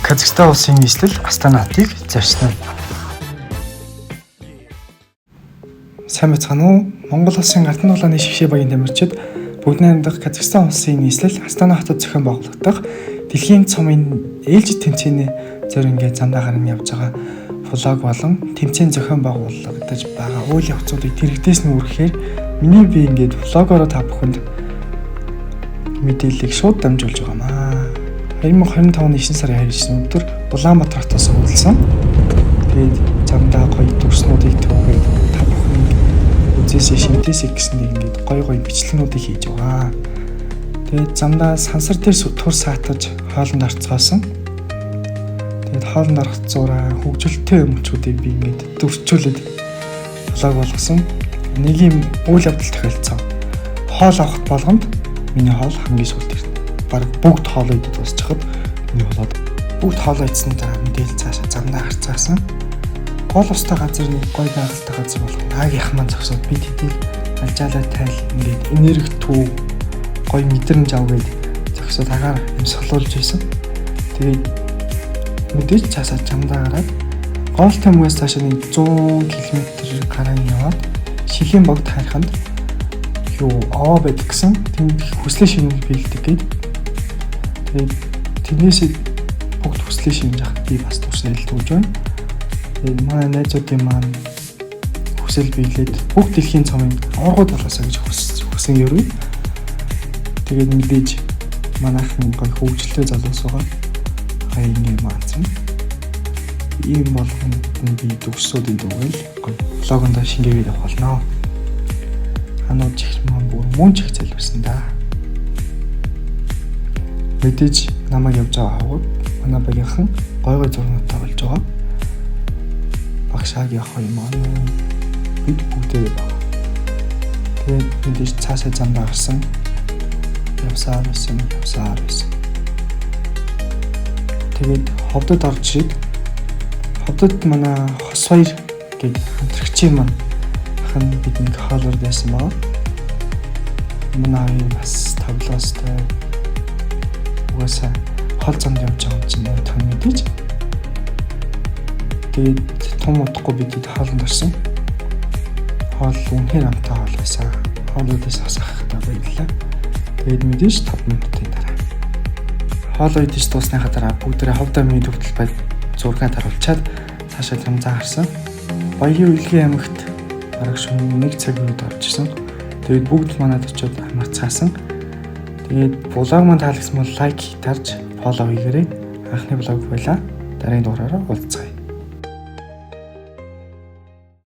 Казахстан улсын нийслэл Астана хотыг зорьсон. Сайн байцгаана уу? Монгол улсын Алтан дулааны шигшээ багийн тамирчид бүгд найрамдах Казахстан улсын нийслэл Астана хотод зохион байгуулагдах дэлхийн цомын ээлжит тэмцээний зорь ингээд замдаа гарan явж байгаа влог болон тэмцээн зохион байгуулагдаж байгаа үйл явцуудыг тэрэгдээс нь үргэхээр миний би ингээд влогоороо та бүхэнд мэдээллийг шууд дамжуулж байгаамаа. 2025 оны 9 сарын 29 өдөр Улаанбаатар хотоос уулзсан. Тэгээд замдаа гоё дүрснүүдийг түүгээд та бүхэн үзээсэй шимтээсэй гэсэн нэг ингээд гоё гоё бичлэгнүүдийг хийж байгаа. Тэгээд замдаа сансар дээр тур саатаж хоолнд орцгоосон. Тэгээд хоолнд орох зураа хөгжилтэй өмчүүдийг би ингээд дүрчүүлээд влог болгосон. Нэг юм үйл явдал тохиолдсон. Хоол авахт болгонд миний хоол хамгийн сүүлд ирнэ. Бараг бүгд хоолоо идэж дуусчихад миний хоолоо бүгд хоолоо идсэн дараа мэдээл цаашаа замдаа гарцгаасан. Гол устай газар нэг гой байгальтай газар болох наагийнх маань зогсоод би тэдийг алжаалаа тайл ингээд энерги төв гой мэдрэмж ав гээд зогсоод агаар амьсгалуулж байсан. Тэгээд мэдээж цаашаа замдаа гараад гол төмгөөс цаашаа нэг 100 км гарan яваад шилийн богд хайрханд юу овоо байдаг гэсэн. Тэнд хүслээ шинэ биелдэг гээд. Тэгээд тэрнээсээ бүгд хүслээ шинж авах би бас туршилт түүж байна. Тэгээд манай найзуудын маань хүсэл биелээд бүх дэлхийн цомын аваргууд болоосаа гэж хүсэн ерөө. Тэгээд мэдээж манайхан гоё хөгжилтэй залуус байгаа. Хаяа маацсан. Ийм болгонд нь би дүрсүүдийн дүгэл гоё влогондоо шингээгээд явах болно. Ханууд чихэр маань бүр мөн чих залбирсан да. Мэдээж намайг явж байгаа хавууд манай багийнхан гой гой зургуудтай болж байгаа. Багшаагийн хоёр маань бид бүгдээрээ байгаа. Тэгээд мэдээж цаашаа замдаа гарсан. Явсаар байсан, явсаар байсан. Тэгээд ховдод орж ирээд ховдод манай хос хоёр гээд хамтрагчийн маань ах нь биднийг хоолоор байсан байгаа. Манай хоёр бас тоглоостой. Угаасаа хол замд явж байгаа юм чинь тань мэдээж. Тэгээд том удахгүй бид хоолнд орсон. Хоол үнэхээр амттай хоол байсан. Хоолуудаас бас ахахтаа баярлалаа. Тэгээд мэдээж 5 минутын дараа хоолоо идэж дуусныхаа дараа бүгдээрээ ховд аймгийн төв талбайд зураг даруулчаад цаашаа замзаа гарсан. Баягийн Үлгийн аймагт бараг шөнө 1 цаг үед орж исэн. Тэгээд бүгд манад очиод амарцгаасан. Тэгээд влог маань таалагдсан бол like дарж follow хийгээрэй. Анхны влог байлаа. Дараагийн дугаараараа уулзцгаая.